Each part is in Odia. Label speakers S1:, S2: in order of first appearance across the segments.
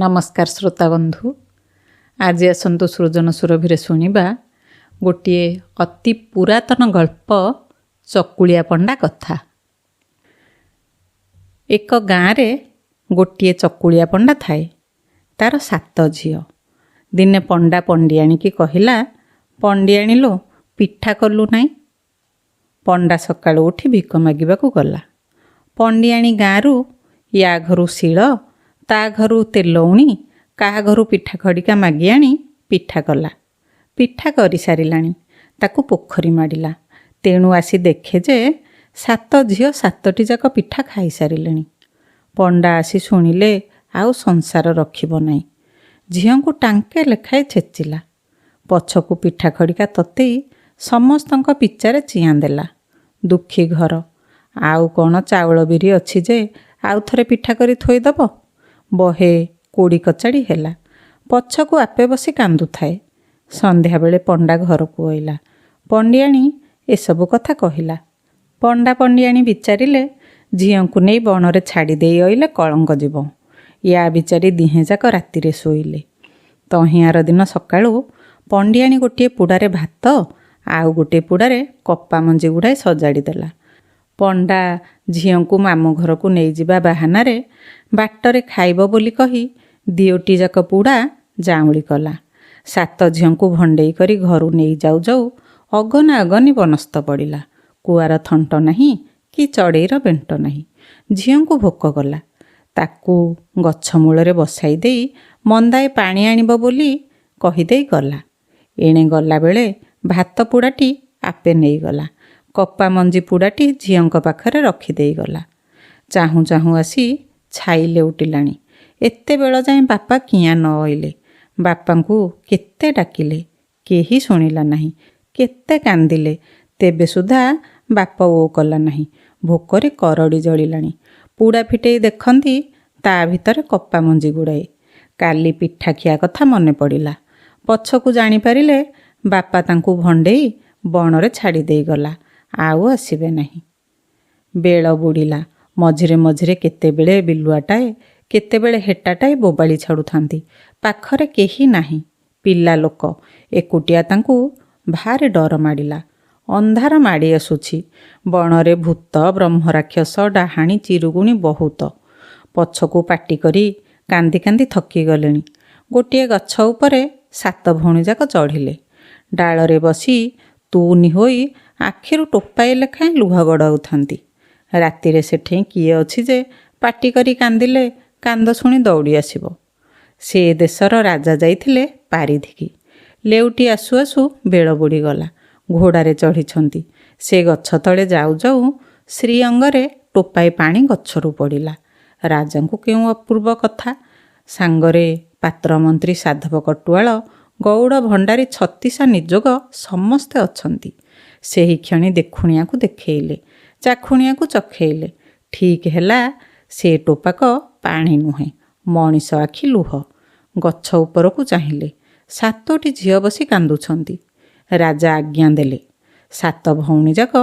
S1: ନମସ୍କାର ଶ୍ରୋତା ବନ୍ଧୁ, ଆଜି ଆସନ୍ତୁ ସୃଜନ ସୁରଭିରେ ଶୁଣିବା ଗୋଟିଏ ଅତି ପୁରାତନ ଗଳ୍ପ, ଚକୁଳିଆ ପଣ୍ଡା କଥା। ଏକ ଗାଁରେ ଗୋଟିଏ ଚକୁଳିଆ ପଣ୍ଡା ଥାଏ। ତାର 7 ଝିଅ। ଦିନେ ପଣ୍ଡା ପଣ୍ଡିଆଣିକି କହିଲା, ପଣ୍ଡିଆଣି ଲୋ, ପିଠା କଲୁ ନାହିଁ? ପଣ୍ଡା ସକାଳୁ ଉଠି ଭିକ ମାଗିବାକୁ ଗଲା। ପଣ୍ଡିଆଣି ଗାଁରୁ ୟା ଘରୁ ଶିଳ, ତା ଘରୁ ତେଲଉଣି, କାହା ଘରୁ ପିଠା ଖଡ଼ିକା ମାଗି ଆଣି ପିଠା କଲା। ପିଠା କରିସାରିଲାଣି, ତାକୁ ପୋଖରୀ ମାଡ଼ିଲା। ତେଣୁ ଆସି ଦେଖେ ଯେ 7 ଝିଅ 7ଟି ଯାକ ପିଠା ଖାଇସାରିଲେଣି। ପଣ୍ଡା ଆସି ଶୁଣିଲେ ଆଉ ସଂସାର ରଖିବ ନାହିଁ। ଝିଅଙ୍କୁ ଟାଙ୍କେ ଲେଖାଏ ଛେଚିଲା। ପଛକୁ ପିଠା ଖଡ଼ିକା ତତେଇ ସମସ୍ତଙ୍କ ପିଚାରେ ଚିଆଁ ଦେଲା। ଦୁଃଖୀ ଘର, ଆଉ କ'ଣ ଚାଉଳ ବିରି ଅଛି ଯେ ଆଉ ଥରେ ପିଠା କରି ଥୋଇଦେବ? ବହେ କୋଡ଼ି କଚାଡ଼ି ହେଲା। ପଛକୁ ଆପେ ବସି କାନ୍ଦୁଥାଏ। ସନ୍ଧ୍ୟାବେଳେ ପଣ୍ଡା ଘରକୁ ଅଇଲା। ପଣ୍ଡିଆଣୀ ଏସବୁ କଥା କହିଲା। ପଣ୍ଡା ପଣ୍ଡିଆଣୀ ବିଚାରିଲେ ଝିଅଙ୍କୁ ନେଇ ବଣରେ ଛାଡ଼ି ଦେଇ ଅଇଲେ କଳଙ୍କ ଯିବ। ୟା ବିଚାରି ଦିହେଁ ଯାକ ରାତିରେ ଶୋଇଲେ। ତହିଁ ଆର ଦିନ ସକାଳୁ ପଣ୍ଡିଆଣୀ ଗୋଟିଏ ପୁଡ଼ାରେ ଭାତ ଆଉ ଗୋଟିଏ ପୁଡ଼ାରେ କପା ମଞ୍ଜି ଗୁଡ଼ାଏ ସଜାଡ଼ି ଦେଲା। ପଣ୍ଡା ଝିଅଙ୍କୁ ମାମୁଁ ଘରକୁ ନେଇଯିବା ବାହାନାରେ ବାଟରେ ଖାଇବ ବୋଲି କହି ଦିଓଟି ଯାକ ପୁଡ଼ା ଜାଉଁଳି କଲା। 7 ଝିଅଙ୍କୁ ଭଣ୍ଡେଇ କରି ଘରୁ ନେଇ ଯାଉ ଯାଉ ଅଗନା ଅଗନି ବନସ୍ତ ପଡ଼ିଲା। କୁଆର ଥଣ୍ଟ ନାହିଁ କି ଚଢ଼େଇର ବେଣ୍ଟ ନାହିଁ। ଝିଅଙ୍କୁ ଭୋକ କଲା। ତାକୁ ଗଛ ମୂଳରେ ବସାଇ ଦେଇ ମନ୍ଦାଏ ପାଣି ଆଣିବ ବୋଲି କହିଦେଇ ଗଲା। ଏଣେ ଗଲାବେଳେ ଭାତ ପୁଡ଼ାଟି ଆପେ ନେଇଗଲା। କପା ମଞ୍ଜି ପୁଡ଼ାଟି ଝିଅଙ୍କ ପାଖରେ ରଖିଦେଇଗଲା। ଚାହୁଁ ଚାହୁଁ ଆସି ଛାଇ ଲେଉଟିଲାଣି। ଏତେ ବେଳ ଯାଏଁ ବାପା କିଆଁ ନ ଅଇଲେ? ବାପାଙ୍କୁ କେତେ ଡାକିଲେ, କେହି ଶୁଣିଲା ନାହିଁ। କେତେ କାନ୍ଦିଲେ, ତେବେ ସୁଦ୍ଧା ବାପ ଓ କଲା ନାହିଁ। ଭୋକରେ କରଡ଼ି ଜଳିଲାଣି। ପୁଡ଼ା ଫିଟେଇ ଦେଖନ୍ତି ତା ଭିତରେ କପା ମଞ୍ଜି ଗୁଡ଼ାଏ। କାଲି ପିଠା ଖିଆ କଥା ମନେ ପଡ଼ିଲା। ପଛକୁ ଜାଣିପାରିଲେ ବାପା ତାଙ୍କୁ ଭଣ୍ଡେଇ ବଣରେ ଛାଡ଼ି ଦେଇଗଲା, ଆଉ ଆସିବେ ନାହିଁ। ବେଳ ବୁଡ଼ିଲା। ମଝିରେ ମଝିରେ କେତେବେଳେ ବିଲୁଆଟାଏ, କେତେବେଳେ ହେଟାଟାଏ ବୋବାଳି ଛାଡ଼ୁଥାନ୍ତି। ପାଖରେ କେହି ନାହିଁ, ପିଲା ଲୋକ ଏକୁଟିଆ, ତାଙ୍କୁ ଭାରି ଡର ମାଡ଼ିଲା। ଅନ୍ଧାର ମାଡ଼ି ଆସୁଛି। ବଣରେ ଭୂତ, ବ୍ରହ୍ମରାକ୍ଷସ, ଡାହାଣୀ, ଚିରୁଗୁଣି ବହୁତ। ପଛକୁ ପାଟି କରି କାନ୍ଦି କାନ୍ଦି ଥକିଗଲେଣି। ଗୋଟିଏ ଗଛ ଉପରେ 7 ଭଉଣୀ ଯାକ ଚଢ଼ିଲେ। ଡାଳରେ ବସି ତୁନି ହୋଇ ଆଖିରୁ ଟୋପାଏ ଲେଖାଏଁ ଲୁହ ଗଡ଼ାଉଥାନ୍ତି। ରାତିରେ ସେଠେଇଁ କିଏ ଅଛି ଯେ ପାଟି କରି କାନ୍ଦିଲେ କାନ୍ଦ ଶୁଣି ଦୌଡ଼ି ଆସିବ? ସେ ଦେଶର ରାଜା ଯାଇଥିଲେ ପାରିଧିକି। ଲେଉଟି ଆସୁ ଆସୁ ବେଳ ବୁଡ଼ିଗଲା। ଘୋଡ଼ାରେ ଚଢ଼ିଛନ୍ତି। ସେ ଗଛ ତଳେ ଯାଉ ଯାଉ ଶ୍ରୀଅଙ୍ଗରେ ଟୋପାଏ ପାଣି ଗଛରୁ ପଡ଼ିଲା। ରାଜାଙ୍କୁ କେଉଁ ଅପୂର୍ବ କଥା! ସାଙ୍ଗରେ ପାତ୍ରମନ୍ତ୍ରୀ ସାଧବ କଟୁଆଳ, ଗଉଡ଼ ଭଣ୍ଡାରୀ, ଛତିଶା ନିଯୋଗ ସମସ୍ତେ ଅଛନ୍ତି। ସେହି କ୍ଷଣି ଦେଖୁଣିଆକୁ ଦେଖେଇଲେ, ଚାଖୁଣିଆକୁ ଚଖେଇଲେ। ଠିକ୍ ହେଲା ସେ ଟୋପାକ ପାଣି ନୁହେଁ, ମଣିଷ ଆଖି ଲୁହ। ଗଛ ଉପରକୁ ଚାହିଁଲେ, 7ଟି ଝିଅ ବସି କାନ୍ଦୁଛନ୍ତି। ରାଜା ଆଜ୍ଞା ଦେଲେ। 7 ଭଉଣୀ ଯାକ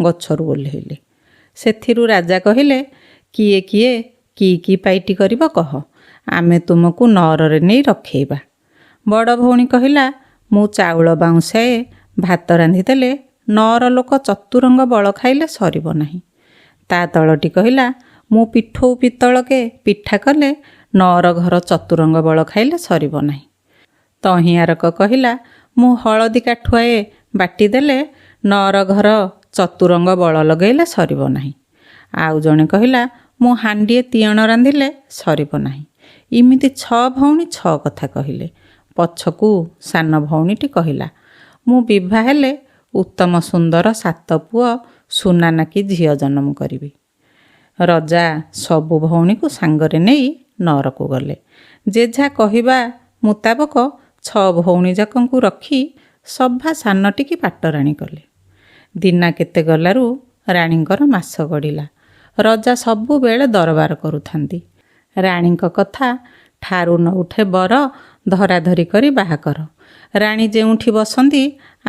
S1: ଗଛରୁ ଓହ୍ଲେଇଲେ। ସେଥିରୁ ରାଜା କହିଲେ, କିଏ କିଏ କି କି ପାଇଟି କରିବ କହ, ଆମେ ତୁମକୁ ନଅରରେ ନେଇ ରଖେଇବା। ବଡ଼ ଭଉଣୀ କହିଲା, ମୁଁ ଚାଉଳ ବାଉଁଶାଏ ଭାତ ରାନ୍ଧିଦେଲେ ନଅର ଲୋକ ଚତୁରଙ୍ଗ ବଳ ଖାଇଲେ ସରିବ ନାହିଁ। ତା ତଳଟି କହିଲା, ମୁଁ ପିଠଉ ପିତ୍ତଳକେ ପିଠା କଲେ ନଅର ଘର ଚତୁରଙ୍ଗ ବଳ ଖାଇଲେ ସରିବ ନାହିଁ। ତହିଁଆରକ କହିଲା, ମୁଁ ହଳଦୀ କାଠୁଆଏ ବାଟିଦେଲେ ନଅର ଘର ଚତୁରଙ୍ଗ ବଳ ଲଗାଇଲେ ସରିବ ନାହିଁ। ଆଉ ଜଣେ କହିଲା, ମୁଁ ହାଣ୍ଡିଏ ତିଅଣ ରାନ୍ଧିଲେ ସରିବ ନାହିଁ। ଏମିତି 6 ଭଉଣୀ 6 କଥା କହିଲେ। ପଛକୁ ସାନ ଭଉଣୀଟି କହିଲା, ମୁଁ ବିଭା ହେଲେ ଉତ୍ତମ ସୁନ୍ଦର 7 ପୁଅ ସୁନା ନାକି ଝିଅ ଜନ୍ମ କରିବି। ରଜା ସବୁ ଭଉଣୀକୁ ସାଙ୍ଗରେ ନେଇ ନଅରକୁ ଗଲେ। ଯେଝା କହିବା ମୁତାବକ 6 ଭଉଣୀ ଯାକଙ୍କୁ ରଖି ସଭା ସାନଟିକି ପାଟରାଣୀ କଲେ। ଦିନା କେତେ ଗଲାରୁ ରାଣୀଙ୍କର ମାସ ଗଡ଼ିଲା। ରଜା ସବୁବେଳେ ଦରବାର କରୁଥାନ୍ତି। ରାଣୀଙ୍କ କଥା ଠାରୁ ନ ଉଠେ ବର ଧରାଧରି କରି ବାହା କର। ରାଣୀ ଯେଉଁଠି ବସନ୍ତି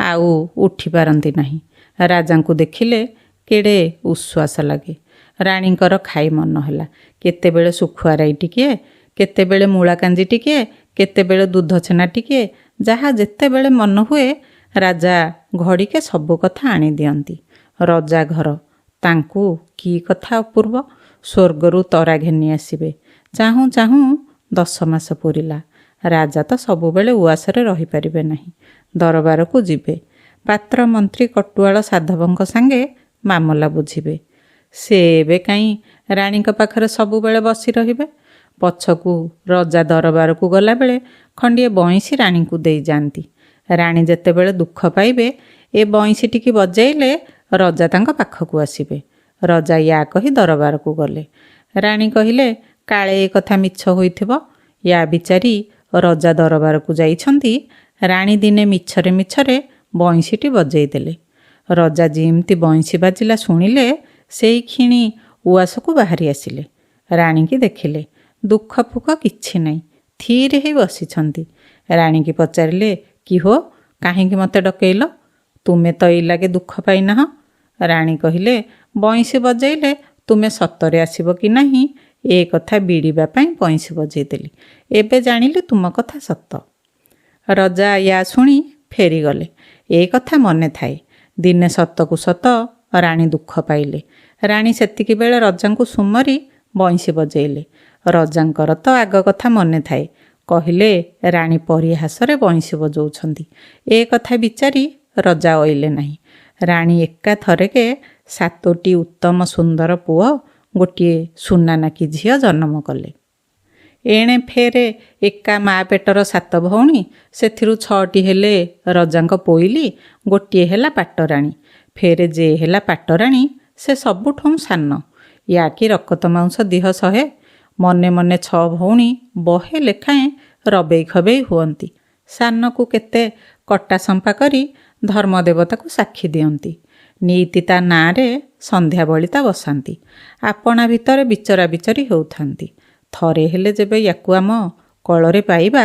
S1: ଆଉ ଉଠିପାରନ୍ତି ନାହିଁ। ରାଜାଙ୍କୁ ଦେଖିଲେ କେଡ଼େ ଉଶ୍ୱାସ ଲାଗେ। ରାଣୀଙ୍କର ଖାଇ ମନ ହେଲା। କେତେବେଳେ ଶୁଖୁଆ ରାଇ ଟିକିଏ, କେତେବେଳେ ମୂଳାକାଞ୍ଜି ଟିକିଏ, କେତେବେଳେ ଦୁଧ ଛେନା ଟିକିଏ, ଯାହା ଯେତେବେଳେ ମନ ହୁଏ ରାଜା ଘଡ଼ିକେ ସବୁ କଥା ଆଣିଦିଅନ୍ତି। ରଜା ଘର, ତାଙ୍କୁ କି କଥା ଅପୂର୍ବ! ସ୍ୱର୍ଗରୁ ତରା ଘେନି ଆସିବେ। ଚାହୁଁ ଚାହୁଁ 10 ମାସ ପୂରିଲା। ରାଜା ତ ସବୁବେଳେ ଉଆସରେ ରହିପାରିବେ ନାହିଁ, ଦରବାରକୁ ଯିବେ। ପାତ୍ର ମନ୍ତ୍ରୀ କଟୁଆଳ ସାଧବଙ୍କ ସାଙ୍ଗେ ମାମଲା ବୁଝିବେ। ସେ ଏବେ କାହିଁ ରାଣୀଙ୍କ ପାଖରେ ସବୁବେଳେ ବସି ରହିବେ? ପଛକୁ ରଜା ଦରବାରକୁ ଗଲାବେଳେ ଖଣ୍ଡିଏ ବଇଁଶୀ ରାଣୀଙ୍କୁ ଦେଇଯାଆନ୍ତି। ରାଣୀ ଯେତେବେଳେ ଦୁଃଖ ପାଇବେ, ଏ ବଇଁଶୀଟିକି ବଜେଇଲେ ରଜା ତାଙ୍କ ପାଖକୁ ଆସିବେ। ରଜା ୟା କହି ଦରବାରକୁ ଗଲେ। ରାଣୀ କହିଲେ, କାଳେ ଏ କଥା ମିଛ ହୋଇଥିବ। ୟା ବିଚାରି ରଜା ଦରବାରକୁ ଯାଇଛନ୍ତି, ରାଣୀ ଦିନେ ମିଛରେ ମିଛରେ ବଇଁଶୀଟି ବଜେଇ ଦେଲେ। ରଜା ଯେମିତି ବଇଁଶୀ ବାଜିଲା ଶୁଣିଲେ, ସେଇକ୍ଷିଣି ଉଆସକୁ ବାହାରି ଆସିଲେ। ରାଣୀକି ଦେଖିଲେ, ଦୁଃଖ ଫୁଖ କିଛି ନାହିଁ, ଥିରେ ହେଇ ବସିଛନ୍ତି। ରାଣୀକି ପଚାରିଲେ, କି ହୋ, କାହିଁକି ମୋତେ ଡକେଇଲ? ତୁମେ ତ ଏଇ ଲାଗେ ଦୁଃଖ ପାଇନାହଁ। ରାଣୀ କହିଲେ, ବଇଁଶୀ ବଜେଇଲେ ତୁମେ ସତରେ ଆସିବ କି ନାହିଁ ଏ କଥା ବିଡ଼ିବା ପାଇଁ ବଇଁଶୀ ବଜେଇଦେଲି। ଏବେ ଜାଣିଲି ତୁମ କଥା ସତ। ରଜା ୟା ଶୁଣି ଫେରିଗଲେ। ଏ କଥା ମନେ ଥାଏ। ଦିନେ ସତକୁ ସତ ରାଣୀ ଦୁଃଖ ପାଇଲେ। ରାଣୀ ସେତିକି ବେଳେ ରଜାଙ୍କୁ ସୁମରି ବଇଁଶୀ ବଜେଇଲେ। ରଜାଙ୍କର ତ ଆଗ କଥା ମନେ ଥାଏ। କହିଲେ, ରାଣୀ ପରିହାସରେ ବଇଁଶୀ ବଜଉଛନ୍ତି। ଏ କଥା ବିଚାରି ରଜା ଅଇଲେ ନାହିଁ। ରାଣୀ ଏକାଥରକେ 7ଟି ଉତ୍ତମ ସୁନ୍ଦର ପୁଅ, ଗୋଟିଏ ସୁନାନାକି ଝିଅ ଜନ୍ମ କଲେ। ଏଣେ ଫେରେ ଏକା ମା ପେଟର 7 ଭଉଣୀ, ସେଥିରୁ 6ଟି ହେଲେ ରଜାଙ୍କ ପୋଇଲି, ଗୋଟିଏ ହେଲା ପାଟରାଣୀ। ଫେରେ ଯେ ହେଲା ପାଟରାଣୀ ସେ ସବୁଠୁଁ ସାନ। ୟା କି ରକତ ମାଉଁସ ଦିହ ସହେ। ମନେ ମନେ 6 ଭଉଣୀ ବହେ ଲେଖାଏଁ ରବେଇ ଖବେଇ ହୁଅନ୍ତି। ସାନକୁ କେତେ କଟା ସମ୍ପା କରି ଧର୍ମଦେବତାକୁ ସାକ୍ଷୀ ଦିଅନ୍ତି। ନୀତି ତା ନାଁରେ ସନ୍ଧ୍ୟା ବଳିତା ବସାନ୍ତି। ଆପଣା ଭିତରେ ବିଚରା ବିଚରି ହେଉଥାନ୍ତି। ଥରେ ହେଲେ ଯେବେ ୟାକୁ ଆମ କଳରେ ପାଇବା,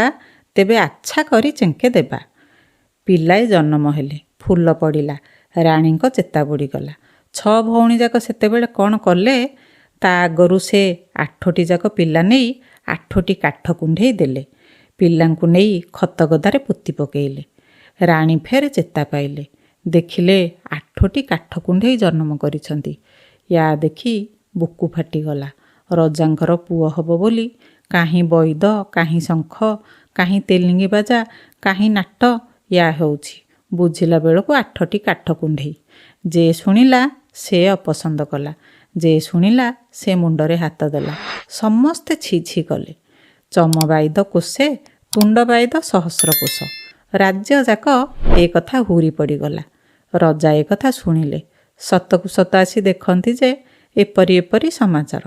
S1: ତେବେ ଆଚ୍ଛା କରି ଚେଙ୍କେ ଦେବା। ପିଲାଏ ଜନ୍ମ ହେଲେ, ଫୁଲ ପଡ଼ିଲା, ରାଣୀଙ୍କ ଚେତା ବୁଡ଼ିଗଲା। 6 ଭଉଣୀ ଯାକ ସେତେବେଳେ କ'ଣ କଲେ, ତା ଆଗରୁ ସେ 8ଟି ଯାକ ପିଲା ନେଇ 8ଟି କାଠ କୁଣ୍ଢେଇ ଦେଲେ। ପିଲାଙ୍କୁ ନେଇ ଖତଗଦାରେ ପୋତି ପକେଇଲେ। ରାଣୀ ଫେରେ ଚେତା ପାଇଲେ। ଦେଖିଲେ 8ଟି କାଠ କୁଣ୍ଢେଇ ଜନ୍ମ କରିଛନ୍ତି। ୟା ଦେଖି ବୁକୁ ଫାଟିଗଲା। ରଜାଙ୍କର ପୁଅ ହେବ ବୋଲି କାହିଁ ବୈଦ, କାହିଁ ଶଙ୍ଖ, କାହିଁ ତେଲିଙ୍ଗି ବାଜା, କାହିଁ ନାଟ ୟା ହେଉଛି। ବୁଝିଲା ବେଳକୁ 8ଟି କାଠ କୁଣ୍ଢେଇ। ଯେ ଶୁଣିଲା ସେ ଅପସନ୍ଦ କଲା, ଯେ ଶୁଣିଲା ସେ ମୁଣ୍ଡରେ ହାତ ଦେଲା। ସମସ୍ତେ ଛି ଛି କଲେ। ଚମ ବାଇଦ କୋଷେ, ତୁଣ୍ଡ ବାଇଦ ସହସ୍ର କୋଷ। ରାଜ୍ୟ ଯାକ ଏ କଥା ହୁରି ପଡ଼ିଗଲା। ରଜା ଏ କଥା ଶୁଣିଲେ। ସତକୁ ସତ ଆସି ଦେଖନ୍ତି ଯେ ଏପରି ଏପରି ସମାଚାର।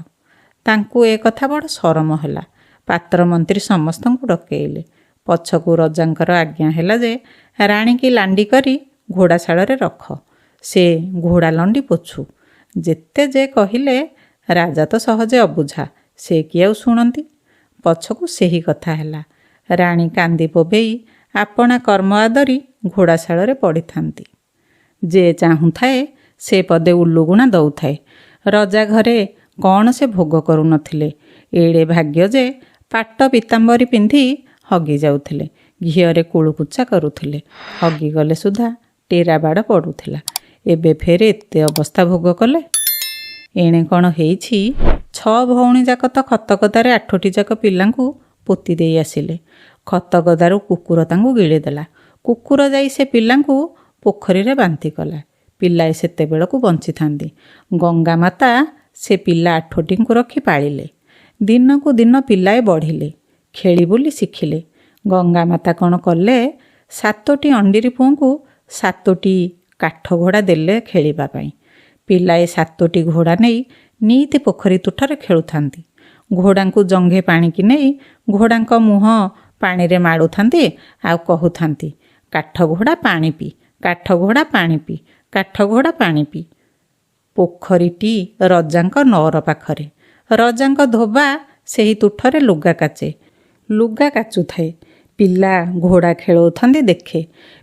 S1: ତାଙ୍କୁ ଏ କଥା ବଡ଼ ସରମ ହେଲା। ପାତ୍ରମନ୍ତ୍ରୀ ସମସ୍ତଙ୍କୁ ଡକେଇଲେ। ପଛକୁ ରଜାଙ୍କର ଆଜ୍ଞା ହେଲା ଯେ ରାଣୀକି ଲାଣ୍ଡି କରି ଘୋଡ଼ାଶାଳରେ ରଖ, ସେ ଘୋଡ଼ା ଲଣ୍ଡି ପୋଛୁ। ଯେତେ ଯେ କହିଲେ, ରାଜା ତ ସହଜେ ଅବୁଝା, ସେ କି ଆଉ ଶୁଣନ୍ତି? ପଛକୁ ସେହି କଥା ହେଲା। ରାଣୀ କାନ୍ଦି ବୋବେଇ ଆପଣା କର୍ମ ଆଦରି ଘୋଡ଼ାଶାଳରେ ପଡ଼ିଥାନ୍ତି। ଯେ ଚାହୁଁଥାଏ ସେ ପଦେ ଉଲୁଗୁଣା ଦଉଥାଏ। ରଜା ଘରେ କ'ଣ ସେ ଭୋଗ କରୁନଥିଲେ? ଏଡ଼େ ଭାଗ୍ୟ ଯେ ପାଟ ପୀତାମ୍ବରୀ ପିନ୍ଧି ହଗି ଯାଉଥିଲେ, ଘିଅରେ କୁଳୁକୁଚା କରୁଥିଲେ। ହଗିଗଲେ ସୁଦ୍ଧା ଟେରା ବାଡ଼ ପଡ଼ୁଥିଲା। ଏବେ ଫେରେ ଏତେ ଅବସ୍ଥା ଭୋଗ କଲେ। ଏଣେ କ'ଣ ହେଇଛି, 6 ଭଉଣୀ ଯାକ ତ ଖତଗଦାରେ 8ଟି ଯାକ ପିଲାଙ୍କୁ ପୋତି ଦେଇ ଆସିଲେ। ଖତଗଦାରୁ କୁକୁର ତାଙ୍କୁ ଗିଳିଦେଲା। କୁକୁର ଯାଇ ସେ ପିଲାଙ୍କୁ ପୋଖରୀରେ ବାନ୍ତି କଲା। ପିଲାଏ ସେତେବେଳକୁ ବଞ୍ଚିଥାନ୍ତି। ଗଙ୍ଗା ମାତା ସେ ପିଲା 8ଟିଙ୍କୁ ରଖି ପାଳିଲେ। ଦିନକୁ ଦିନ ପିଲାଏ ବଢ଼ିଲେ, ଖେଳି ବୁଲି ଶିଖିଲେ। ଗଙ୍ଗା ମାତା କ'ଣ କଲେ, 7ଟି ଅଣ୍ଡିରି ପୁଅଙ୍କୁ 7ଟି କାଠ ଘୋଡ଼ା ଦେଲେ ଖେଳିବା ପାଇଁ। ପିଲାଏ 7ଟି ଘୋଡ଼ା ନେଇ ନିତି ପୋଖରୀ ତୁଠରେ ଖେଳୁଥାନ୍ତି। ଘୋଡ଼ାଙ୍କୁ ଜଙ୍ଘେ ପାଣିକି ନେଇ ଘୋଡ଼ାଙ୍କ ମୁହଁ ପାଣିରେ ମାଡ଼ୁଥାନ୍ତି ଆଉ କହୁଥାନ୍ତି, କାଠ ଘୋଡ଼ା ପାଣି ପି, କାଠ ଘୋଡ଼ା ପାଣି ପି, କାଠ ଘୋଡ଼ା ପାଣି ପି। ପୋଖରୀଟି ରଜାଙ୍କ ନଅର ପାଖରେ। ରଜାଙ୍କ ଧୋବା ସେହି ତୁଠରେ ଲୁଗା କାଚେ। ଲୁଗା କାଚୁଥାଏ। ପିଲା ଘୋଡ଼ା ଖେଳଉଥାନ୍ତି ଦେଖେ।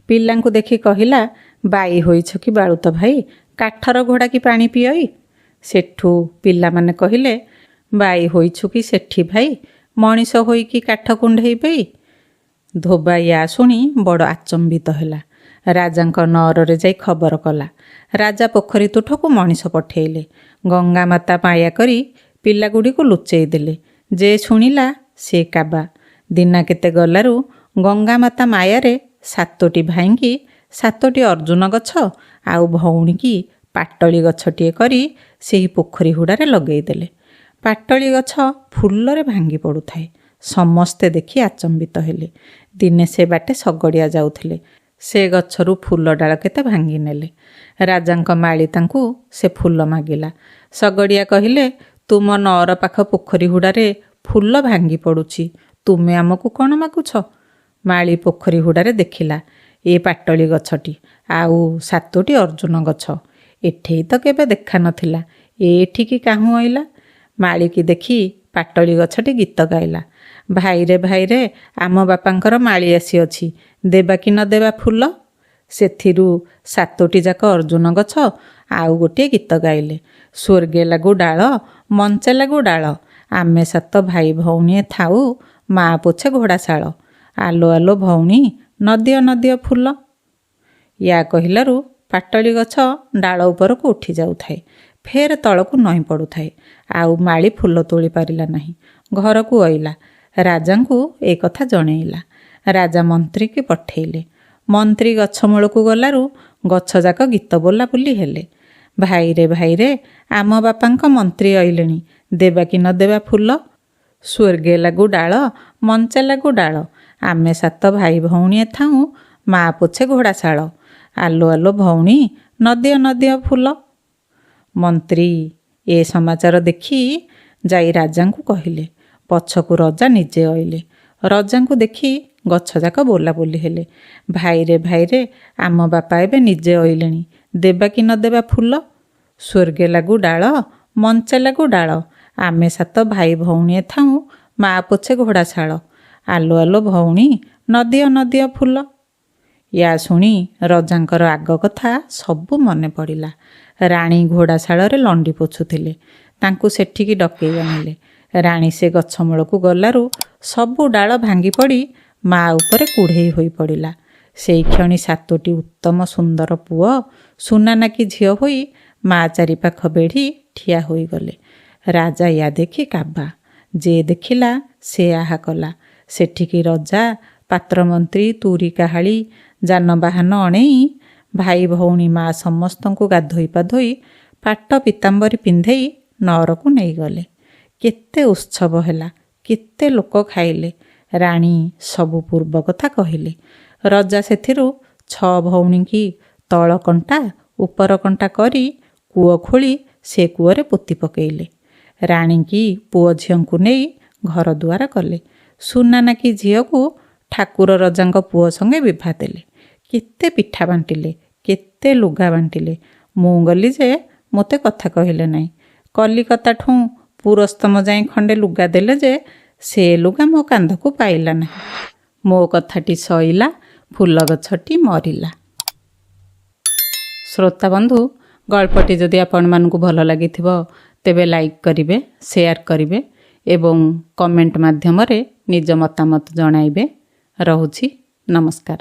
S1: ପିଲାଙ୍କୁ ଦେଖି କହିଲା, ବାଇ ହୋଇଛ କି ବାଳୁତ ଭାଇ, କାଠର ଘୋଡ଼ା କି ପାଣି ପିଅଇ? ସେଠୁ ପିଲାମାନେ କହିଲେ, ବାଇ ହୋଇଛୁ କି ସେଠି ଭାଇ, ମଣିଷ ହୋଇକି କାଠ କୁଣ୍ଢେଇ ପେଇ। ଧୋବା ୟା ଶୁଣି ବଡ଼ ଆଚମ୍ବିତ ହେଲା। ରାଜାଙ୍କ ନଅରରେ ଯାଇ ଖବର କଲା। ରାଜା ପୋଖରୀ ତୁଠକୁ ମଣିଷ ପଠେଇଲେ। ଗଙ୍ଗା ମାତା ମାୟା କରି ପିଲାଗୁଡ଼ିକୁ ଲୁଚେଇ ଦେଲେ। ଯେ ଶୁଣିଲା ସେ କାବା। ଦିନା କେତେ ଗଲାରୁ ଗଙ୍ଗା ମାତା ମାୟାରେ 7ଟି ଭାଇଙ୍କି 7ଟି ଅର୍ଜୁନ ଗଛ ଆଉ ଭଉଣୀକି ପାଟଳି ଗଛଟିଏ କରି ସେହି ପୋଖରୀ ହୁଡ଼ାରେ ଲଗେଇଦେଲେ। ପାଟଳି ଗଛ ଫୁଲରେ ଭାଙ୍ଗି ପଡ଼ୁଥାଏ। ସମସ୍ତେ ଦେଖି ଆଚମ୍ବିତ ହେଲେ। ଦିନେ ସେ ବାଟେ ଶଗଡ଼ିଆ ଯାଉଥିଲେ। ସେ ଗଛରୁ ଫୁଲ ଡାଳ କେତେ ଭାଙ୍ଗି ନେଲେ। ରାଜାଙ୍କ ମାଳି ତାଙ୍କୁ ସେ ଫୁଲ ମାଗିଲା। ଶଗଡ଼ିଆ କହିଲେ, ତୁମ ନଅର ପାଖ ପୋଖରୀ ହୁଡ଼ାରେ ଫୁଲ ଭାଙ୍ଗି ପଡ଼ୁଛି, ତୁମେ ଆମକୁ କ'ଣ ମାଗୁଛ? ମାଳି ପୋଖରୀ ହୁଡ଼ାରେ ଦେଖିଲା ଏ ପାଟଳି ଗଛଟି ଆଉ 7ଟି ଅର୍ଜୁନ ଗଛ। ଏଠେଇ ତ କେବେ ଦେଖା ନଥିଲା, ଏଠିକି କାହୁଁ ଅଇଲା? ମାଳିକି ଦେଖି ପାଟଳି ଗଛଟି ଗୀତ ଗାଇଲା, ଭାଇରେ ଭାଇରେ, ଆମ ବାପାଙ୍କର ମାଳି ଆସିଅଛି, ଦେବା କି ନ ଦେବା ଫୁଲ? ସେଥିରୁ 7ଟି ଯାକ ଅର୍ଜୁନ ଗଛ ଆଉ ଗୋଟିଏ ଗୀତ ଗାଇଲେ, ସ୍ୱର୍ଗେ ଲାଗୁ ଡାଳ ମଞ୍ଚେ ଲାଗୁ ଡାଳ, ଆମେ 7 ଭାଇ ଭଉଣୀଏ ଥାଉ ମା ପୋଛେ ଘୋଡ଼ାଶାଳ, ଆଲୋ ଆଲୋ ଭଉଣୀ ନଦିଅ ନଦିଅ ଫୁଲ। ୟା କହିଲାରୁ ପାଟଳି ଗଛ ଡାଳ ଉପରକୁ ଉଠି ଯାଉଥାଏ, ଫେର ତଳକୁ ନଇଁ ପଡ଼ୁଥାଏ। ଆଉ ମାଳି ଫୁଲ ତୋଳି ପାରିଲା ନାହିଁ। ଘରକୁ ଅଇଲା। ରାଜାଙ୍କୁ ଏ କଥା ଜଣେଇଲା। ରାଜା ମନ୍ତ୍ରୀକି ପଠେଇଲେ। ମନ୍ତ୍ରୀ ଗଛ ମୂଳକୁ ଗଲାରୁ ଗଛଯାକ ଗୀତ ବୋଲା ବୋଲି ହେଲେ, ଭାଇରେ ଭାଇରେ, ଆମ ବାପାଙ୍କ ମନ୍ତ୍ରୀ ଅଇଲେଣି, ଦେବା କି ନ ଦେବା ଫୁଲ? ସ୍ୱର୍ଗେ ଲାଗୁ ଡାଳ ମଞ୍ଚେ ଲାଗୁ ଡାଳ, ଆମେ 7 ଭାଇ ଭଉଣୀଏ ଥାଉଁ ମା ପୋଛେ ଘୋଡ଼ାଶାଳ, ଆଲୋ ଆଲୋ ଭଉଣୀ ନଦିଅ ନଦିଅ ଫୁଲ। ମନ୍ତ୍ରୀ ଏ ସମାଚାର ଦେଖି ଯାଇ ରାଜାଙ୍କୁ କହିଲେ। ପଛକୁ ରଜା ନିଜେ ଅଇଲେ। ରଜାଙ୍କୁ ଦେଖି ଗଛଯାକ ବୋଲାବୋଲି ହେଲେ, ଭାଇରେ ଭାଇରେ, ଆମ ବାପା ଏବେ ନିଜେ ଅଇଲେଣି, ଦେବା କି ନ ଦେବା ଫୁଲ? ସ୍ୱର୍ଗେ ଲାଗୁ ଡାଳ ମଞ୍ଚେ ଲାଗୁ ଡାଳ, ଆମେ 7 ଭାଇ ଭଉଣୀଏ ଥାଉଁ ମା ପୋଛେ ଘୋଡ଼ାଶାଳ, ଆଲୋ ଆଲୋ ଭଉଣୀ ନଦିଅ ନଦିଅ ଫୁଲ। ୟା ଶୁଣି ରଜାଙ୍କର ଆଗ କଥା ସବୁ ମନେ ପଡ଼ିଲା। ରାଣୀ ଘୋଡ଼ାଶାଳରେ ଲଣ୍ଡି ପୋଛୁଥିଲେ। ତାଙ୍କୁ ସେଠିକି ଡକେଇ ଆଣିଲେ। ରାଣୀ ସେ ଗଛ ମୂଳକୁ ଗଲାରୁ ସବୁ ଡାଳ ଭାଙ୍ଗି ପଡ଼ି ମା ଉପରେ କୁଢ଼େଇ ହୋଇ ପଡ଼ିଲା। ସେଇକ୍ଷଣି 7ଟି ଉତ୍ତମ ସୁନ୍ଦର ପୁଅ ସୁନାନାକି ଝିଅ ହୋଇ ମା ଚାରିପାଖ ବେଢ଼ି ଠିଆ ହୋଇଗଲେ। ରାଜା ୟା ଦେଖି କାବା। ଯେ ଦେଖିଲା ସେ ଆହା କଲା। ସେଠିକି ରଜା, ପାତ୍ରମନ୍ତ୍ରୀ, ତୁରୀ କାହାଳି, ଯାନବାହନ ଅଣେଇ ଭାଇ ଭଉଣୀ ମା ସମସ୍ତଙ୍କୁ ଗାଧୋଇ ପାଧୋଇ ପାଟ ପୀତାମ୍ବରୀ ପିନ୍ଧେଇ ନଅରକୁ ନେଇଗଲେ। କେତେ ଉତ୍ସବ ହେଲା, କେତେ ଲୋକ ଖାଇଲେ। ରାଣୀ ସବୁ ପୂର୍ବ କଥା କହିଲେ। ରଜା ସେଥିରୁ 6 ଭଉଣୀକି ତଳ କଣ୍ଟା ଉପର କଣ୍ଟା କରି କୂଅ ଖୋଳି ସେ କୂଅରେ ପୋତି ପକେଇଲେ। ରାଣୀକି ପୁଅ ଝିଅଙ୍କୁ ନେଇ ଘର ଦୁଆର କଲେ। ସୁନାନାକି ଝିଅକୁ ଠାକୁର ରଜାଙ୍କ ପୁଅ ସଙ୍ଗେ ବିଭା ଦେଲେ। କେତେ ପିଠା ବାଣ୍ଟିଲେ, କେତେ ଲୁଗା ବାଣ୍ଟିଲେ। ମୁଁ ଗଲି ଯେ ମୋତେ କଥା କହିଲେ ନାହିଁ। କଲିକତାଠୁଁ ପୁରସ୍ତମ ଯାଏଁ ଖଣ୍ଡେ ଲୁଗା ଦେଲେ ଯେ ସେ ଲୁଗା ମୋ କାନ୍ଧକୁ ପାଇଲା ନାହିଁ। ମୋ କଥାଟି ସଇଲା, ଫୁଲ ଗଛଟି ମରିଲା। ଶ୍ରୋତା ବନ୍ଧୁ, ଗଳ୍ପଟି ଯଦି ଆପଣମାନଙ୍କୁ ଭଲ ଲାଗିଥିବ ତେବେ ଲାଇକ୍ କରିବେ, ସେୟାର କରିବେ ଏବଂ କମେଣ୍ଟ ମାଧ୍ୟମରେ ନିଜ ମତାମତ ଜଣାଇବେ। ରହୁଛି, ନମସ୍କାର।